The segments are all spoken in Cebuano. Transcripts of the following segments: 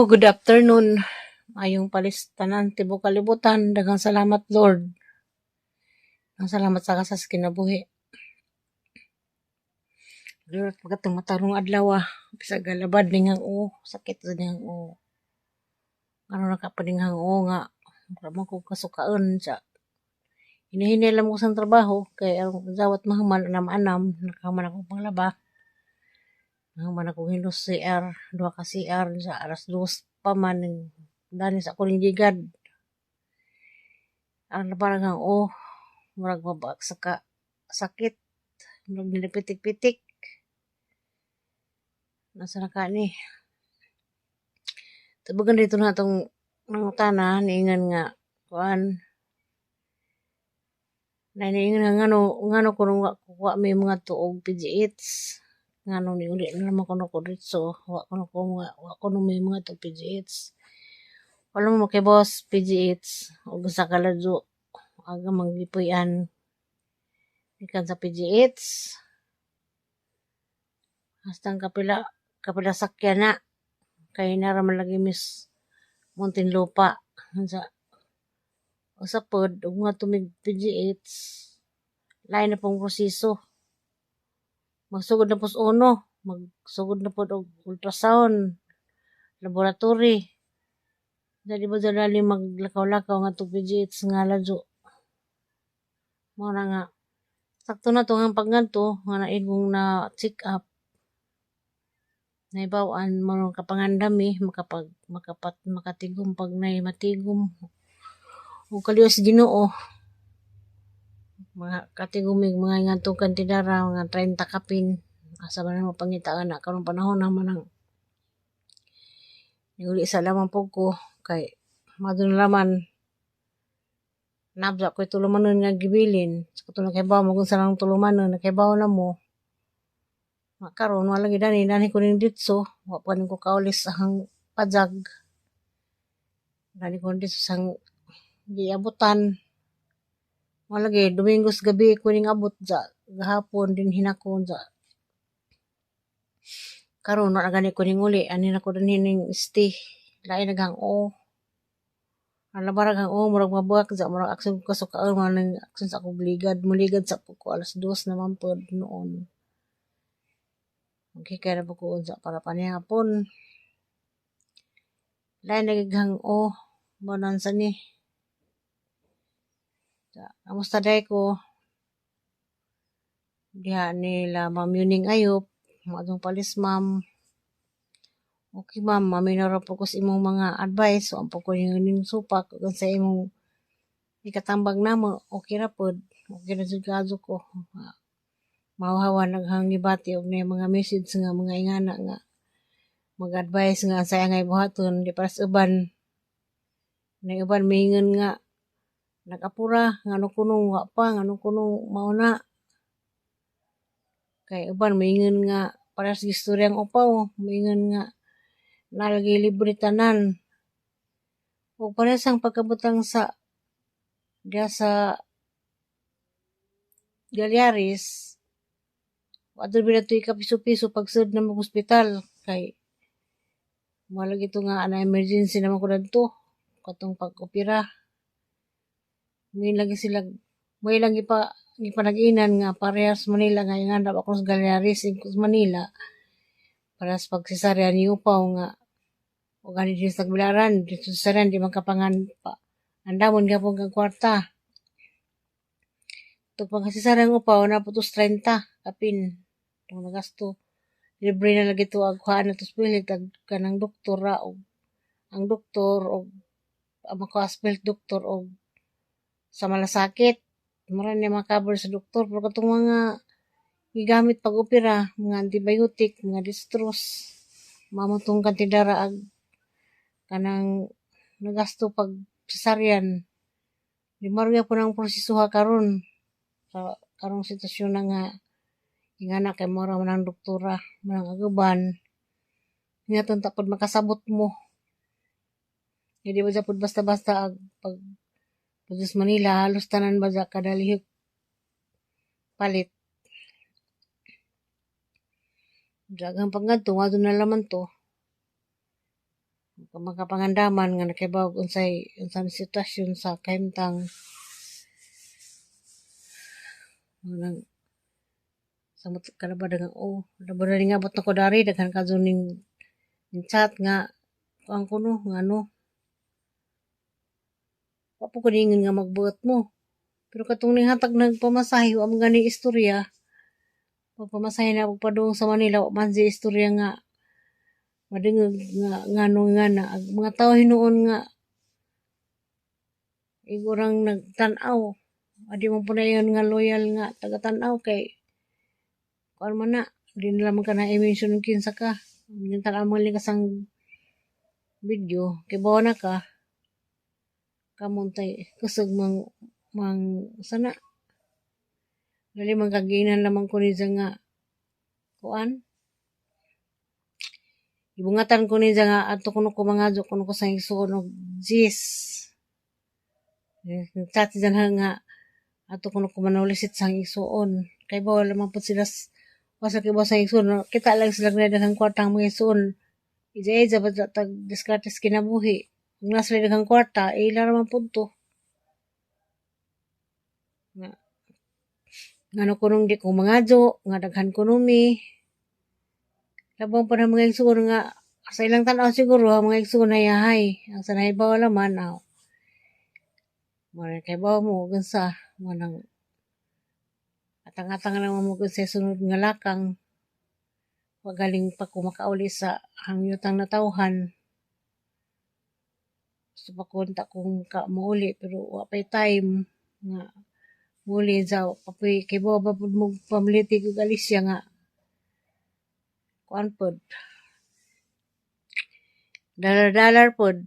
Hello, good afternoon. Maayong palis tanan tibuok kalibutan. Daghang salamat, Lord. Daghang salamat sa kasas kinabuhi. Lord, pagkatong matarong adlaw, bisag galabad ning ang o, sakit sa ning o. Ano na ka pa ning ang o nga mura man ko kasukaon sa hinahinay lang ko sa trabaho kay ang dawat mahuman anam-anam nakahuman akong panglaba. Nahuman akong hilos CR, duha ka CR sa 2:00 pa man dani sa ako ning gigad. Ang parang ang o murag mabaak sa ka sakit, murag nilipitik-pitik. Nasa na ka ni? Tubagan dito na atong nangutana niingon nga kuan na niingon nga ngano kuno wa mi mga tuog PGH, ngano niuli na naman kuno ko diretso, wa kuno ko wa kuno mi mga tuog PGH. Wala mo makibaw sa PGH ug sa kaladyo aga man gipuy-an gikan sa PGH. Hastang kapila kapila sakyan na kay nara man lagi mis Muntinlupa unsa usa pod ug ngadto mig PGH, lain na pong proseso. Magsugod na pos uno, magsugod na pod og ultrasound, laboratory. Dili ba dali maglakaw-lakaw ngadto PGH nga ladyo. Mao na nga sakto na to nga pagngadto nga naigong na check up. Nahibaw-an mao kapangandam mi makapag makapat makatigom pag nay matigom ug kaliwat sa Ginoo. Mga katigom mig mga ngadtong kantidara, mga 30 kapin. Asa man namo pangita ana karong panahon naman ang niuli sa lamang pud ko kay madto na laman naa ba ko'y tulumanon nga gibilin sa katong nakahibaw mo kung unsa nang tulumanon, nakahibaw na mo. Ma karon wala lagi dani dani ko ning ditso, wa pa ni ko kaulis ang pajag. Dani ko ditso sang giabutan. Mao lagi Domingo sa gabi ko ning abot sa gahapon dinhi nako sa karon wa na gani ko ning uli ani na ko dinhi ning stay, lain na gang o. Ang labarag ang o murag mabuak sa murag aksyon ko kasukaon man ning aksyon sa akong ligad, muligad sa ko 2:00 naman pod noon. Maghikay ra ko unsa para panihapon. Lain na gyud o mao sa ni. Kamusta day ko? Diha nila Ma'am Yuning Ayop, maadtong palis, ma'am. Okay ma'am, maminaw ra pud ko sa imong mga advice, wa pa ko ning supak ug sa imong ikatambag namo, okay ra pod. Okay ra jud kaayo ko. Mahawa naghang gibati og naay mga message nga mga ingana nga mag-advise nga unsay angay buhaton di para sa uban. Nay uban miingon nga nag-apura ngano kuno wa pa, ngano kuno mao na. Kay uban miingon nga parehas gistoryang upaw, miingon nga naa lagi libre tanan. Ug parehas ang pagkabutang sa diha sa Galyaris, wa jud mi ka piso-piso pagsud namo ospital kay mao lagi to nga na emergency naman ko dadto katong pag-opera. May lagi sila may lang gipanag-inan nga parehas Manila nga ingana wa ko sa Galyaris sa Manila. Parehas pag cesarean ni upaw nga ug ani dinhi sa Tagbilaran dito sa cesarean di man ka pangan pa andamon gyapon kag kwarta. Tug pag cesarean upaw naa po tos 30 kapin itong nagasto. Libre na lagi to ag kuhaan nato sa PhilHealth ag kanang doktor ra og ang doktor og ang makuha sa PhilHealth doktor og sa malasakit. Mura ni ma-cover sa doktor pero katong mga gigamit pag opera, mga antibiotic, mga dextrose, mao man tong kantidara ag kanang nagasto pag cesarean. Di mao gyapon ang prosesoha karon sa karong sitwasyon na nga ingana kay mao ra man ang doktora, mao nang ang uban ingaton ta pod makasabot mo. Di ba pod basta-basta ag pag sa Manila halos tanan ba kada lihok palit. Daghang pangadto ngadto na laman to. Makapangandaman nga nakahibaw og unsay unsa ni sitwasyon sa kahimtang. Nang samot kalabad nga, oh, labad na ningabot na ko dari, daghan kadto ning chat nga kuan kuno ngano. Wa po ko niingon nga magbuot mo. Pero katong ninghatag nagpamasahe, wa man gani istorya. Pagpamasahe na pagpadung sa Manila, wa man siya istorya nga madungog nga ngano nga na ang mga tawo hinuon nga igurang nagtan-aw. Adi mo po na nga loyal nga taga-tan-aw kay kuan man na, di nila man ka na i-mention kinsa ka. Tan-aw man ka sang video kay bawa na ka kamuntay kusog mang mang sana dali man kagiinan lamang ko niya nga kuan ibungatan ko niya nga adto kuno ko mangadyo kuno ko sa igsuon og gis chat dyan nga adto kuno ko manulisit sang igsuon kay bawal lamang pud sila wasa kay sa igsuon kita lang sila nga daghang kwarta ang mga igsuon ija-ija ba tag diskarte sa kinabuhi. Kung nasa daghang kwarta ila ra man pud to nga ngano kunong di ko mangadyo nga daghan kuno mi labong pa ng mga igsuon nga sa ilang tan-aw siguro ang mga igsuon hayahay ang sa nahibaw laman aw mo kay bawo mo unsa mo nang atang-atang lang mo sa sunod nga lakang. Wa galing pa ko makauli sa hangyutang natawhan. Gusto pa ko unta kung ka mouli pero wa pay time nga muli sa papoy kay bawo pa pud mo pamalitig og Alicia nga kuan pod dalar-dalar pod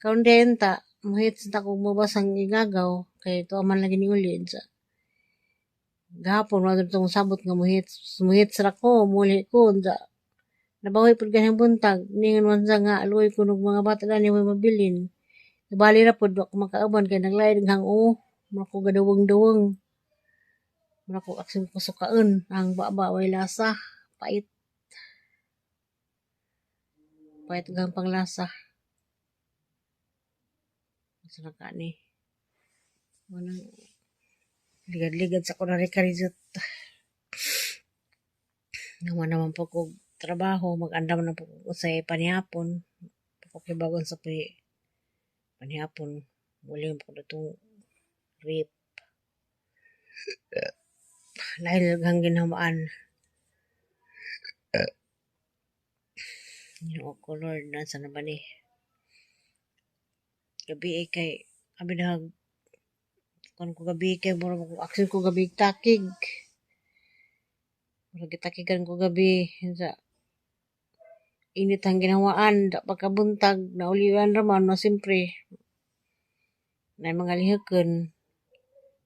karon unta mohits ta kog mobasang igagaw kay tuwa man lagi ni uli sa gahapon wa tong sabot nga mohits mohits ra ko muli ko unsa nabawi pud ganang buntag ningon man sa nga luoy ko og mga bata dani way mabilin. Bali ra pud wa ko makauban kay naglain daghang o mura ko gaduweng-duweng mura ko aksyon ko sukaon ang baba way lasa, pait pait ang panglasa. Unsa na kani manang ligad-ligad sa ko na karizot. Naman naman po kog trabaho, mag-andam na po ko sa panihapon. Pa ko bagon sa panihapon, muli po ko datong rape. Lain lang ginamaan. Ginoo ko Lord, nasa na ba ni? Gabi eh kay abi nag kon ko gabi kay mura ko action ko gabi takig. Mura gitakigan ko gabi sa init ang ginawaan, da pagkabuntag naulian ra man no siyempre na mga lihokon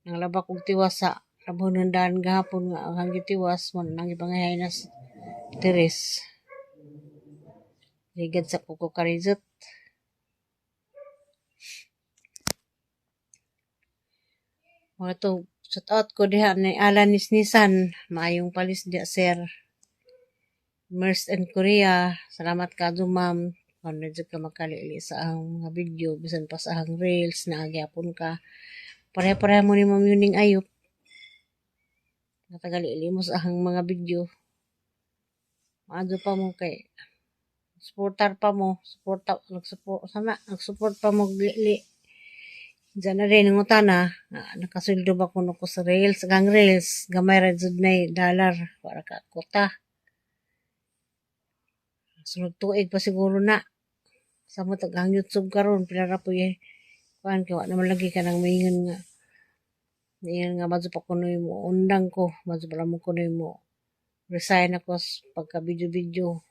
nang laba kog tiwas sa labhonon daan gahapon nga ang gitiwas man nang gipangayhay nas teres. Ligad sa kuko karizot. Mga to shout out ko diha ni Alan Nisnisan, maayong palis diha, sir. Immersed in Korea, salamat kaadto, ma'am. Kung na jud ka makalili sa ang mga video bisan pa sa ang reels naa gyapon ka. Pareha-pareha mo ni Ma'am Yuning Ayop. Natagalili mo sa ang mga video. Maadto pa mo kay suportar pa mo, suporta nagsupport sana, nagsupport pa mo lili. Diyan na rin nangutana, nakasweldo ba kuno ko sa reels, ang reels gamay ra jud nay dollar para ka kota. Sunod tuig pa siguro na. Samot ang YouTube karon pila ra puy kuan kay wa naman lagi kanang miingon nga madto pa kunoy mo undang ko, madto pa mo kunoy mo resign ako pagka video-video.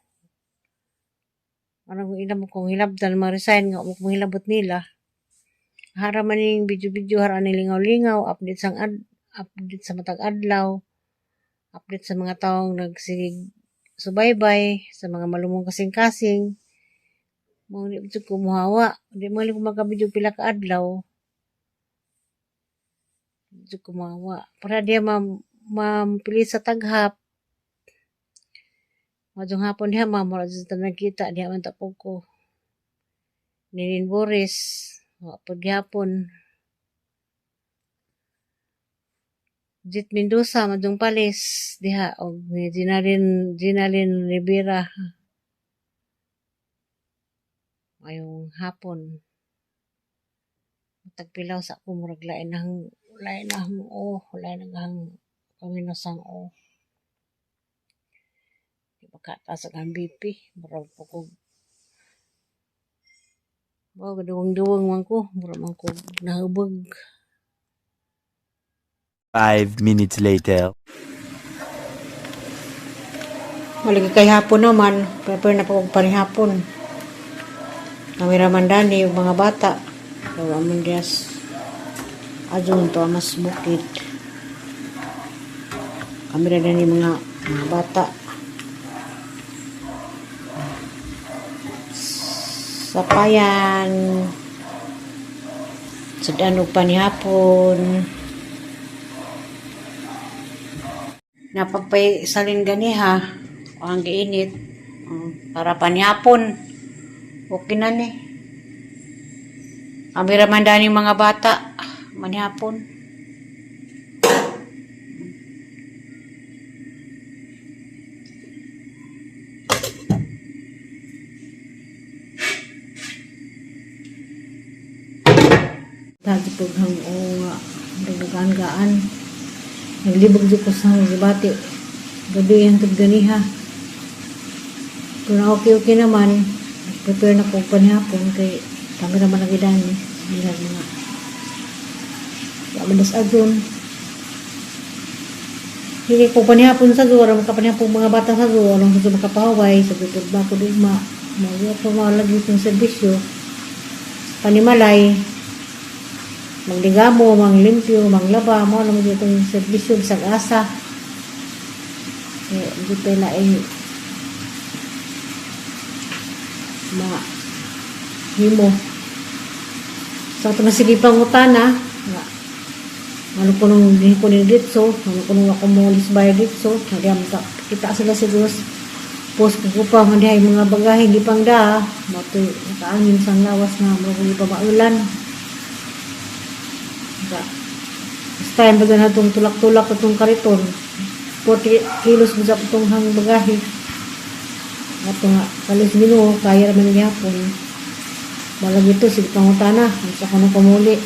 Ano kung ila mo kung hilabtan ma-resign nga mo kung hilabot nila. Hara man ning video-video, hara ni lingaw-lingaw, update sang ad, update sa matag adlaw, update sa mga taong nagsigig subaybay, sa mga malumong kasing-kasing. Mao ni jud ko muhawa, di man ko maka-video pila ka adlaw. Jud ko muhawa. Para diya ma'am, Ma'am Pilisa Taghap. Maayong hapon diha, ma'am, wala jud ta nagkita diha man ta po ko. Ninin Boris, wa pud gihapon. Jit Mendoza madtong Palis diha og ni Ginalyn Rivera maayong hapon. Tagpilaw sa ako murag lain na hang oh, lain na hang paminasang oh. Di makataas ang BP, murag pa kog wow, gaduwang-duwang man ko, murag man ko nahubog. 5 minutes later. Malagi kay hapon naman, prepare na po og panihapon. Namiraman dani yung mga bata. Gawa man diyas adyon to amas bukid. Kami ra dani mga bata. Sapayan. Sudan og panihapon. Napagpay salin ganiha ang giinit para panihapon. Okay na ni. Kami ra man dani mga bata manihapon. Dati pag hang o nga gaan. Naglibog jud ko sa gibati. Gabi ang tug ganiha. Kung okay naman, prepare na ko panihapon kay kami naman nagidani. Nila mga wa man das adyon. Hindi ko panihapon sa duwa, makapanihapon mga bata sa duwa, aron sa makapahuway, sa tutod ba ko dugma. Mao pa malagi itong serbisyo. Panimalay, magdigamo, manglimpyo, manglaba, mao naman itong serbisyo bisag asa. So, di pa laing ma himo. So, ito na sige pangutana, nga, ano ko nung ko ni ditso, ano ko nung ako mo lisbay ditso, nga di kita sila siguro post ko pa nga dihay mga bagahe di pang da, matoy nakaangin sang lawas nga mo kung pa maulan. Nga, this time ba na itong tulak-tulak itong kariton, 40 kilos mo sa itong hang bagahe. Ato nga, kalis Ginoo, kaya raman gihapon. Malag ito, sige pangutana, sa kuno pamuli.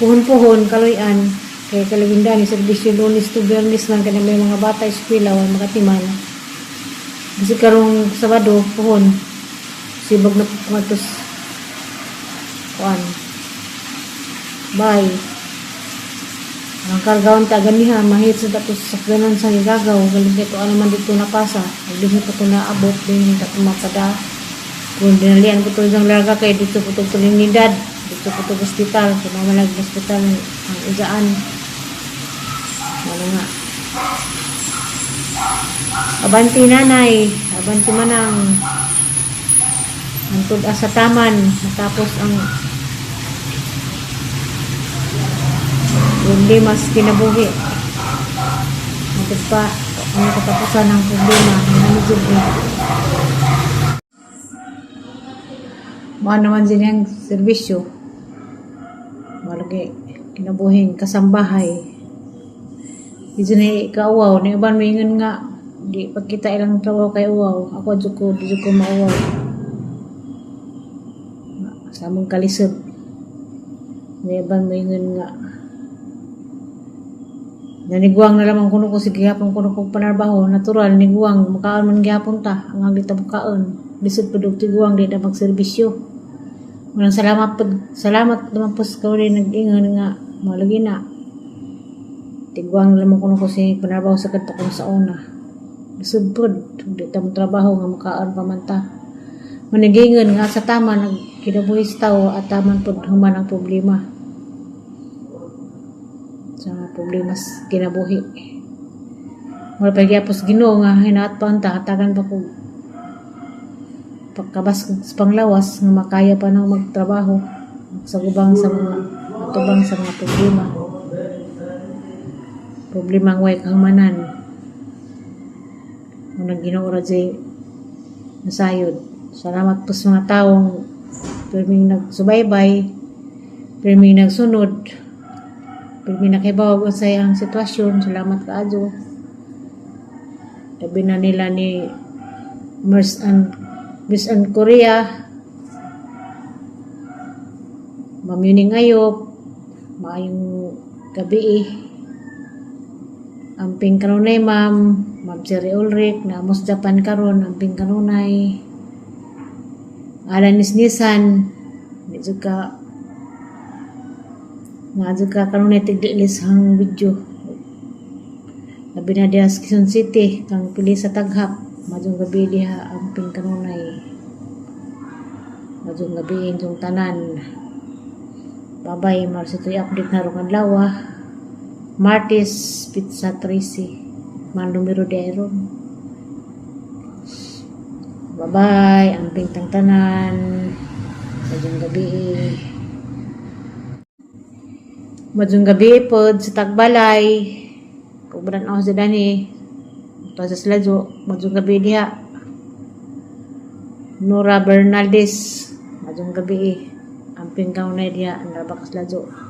Puhon-puhon, kaloy-an, kay kalawindan, serbisyo Lunes to Biyernes lang, kaya may mga bata eskwela, o makatiman. Kasi karong Sabado, puhon, sibag na pumatos, kuan. Bye. Ang kargawan ta ganiha, mahit sa tapos sakyanan sa gigagaw, galing ito ano man dito napasa, hindi pa ito naabot, din ta tumapada. Kung dinalian ko ito isang larga kay dito po ito Trinidad, dito po ito hospital, kung mamalag hospital ang ijaan. Ano nga. Abanti nanay, abanti manang. Antod asa taman, matapos ang problema sa kinabuhi. Matod pa ang katapusan ng problema. Ano jud eh. Mao naman din ang serbisyo. Malagi kinabuhing kasambahay. Di na ikauwaw. Ni uban moingon nga di pagkita ilang trabaho kay uwaw. Ako jud ko di jud ko mauwaw. Sa among kalisod. Ni uban moingon nga naniguang na lamang kuno ko sige gihapon kuno ko panarbaho natural niguang makaon man gihapon ta ang di ta makaon lisod pud og tiguang di na magserbisyo. Unang salamat pud, salamat naman po sa kauli nag-ingon nga malagi na tiguang na lamang kuno ko si panarbaho sa kadto kuno sa una. Lisod pud di ta trabaho nga makaon pa man ta. Manigingon nga sa tama nagkinabuhi sa tawo at taman pud human ang problema. Sa problema sa kinabuhi. Mura pa gyapos Ginoo nga hinaat pa unta hatagan pa ko pagkabas sa panglawas nga makaya pa nang magtrabaho sa gubang sa mga atubang sa mga problema. Problema ang way kahumanan. Unang Ginoo ra jay nasayod. Salamat po sa mga taong Pirming nagsubaybay, pirming nagsunod, pirming nakahibaw unsay ang sitwasyon. Salamat kaayo. Labi na nila ni Mers and Miss and Korea, Ma'am Yuning Ayop, maayong gabi eh. Amping kanunay, ma'am, Ma'am Cherry Ulrich, namos Japan karon, amping kanunay. Alanis Nisan, di jud ka nga jud ka kanunay tigdilis ang video. Labi na diha sa Quezon City, kang pili sa Taghap, maayong gabi diha, amping kanunay. Maayong gabi inyong tanan. Bye-bye, Marcito, update na rong adlaw. Martes, Pizza 13. Man numero di ron. Bye-bye, amping tang tanan. Maayong gabi. Maayong gabi pod sa Tagbalay. Kubran ako sa dani. Ito sa Sladyo. Maayong gabi diha. Nora Bernaldez. Maayong gabi. Amping kanunay diha. Ang Rabakas Ladyo.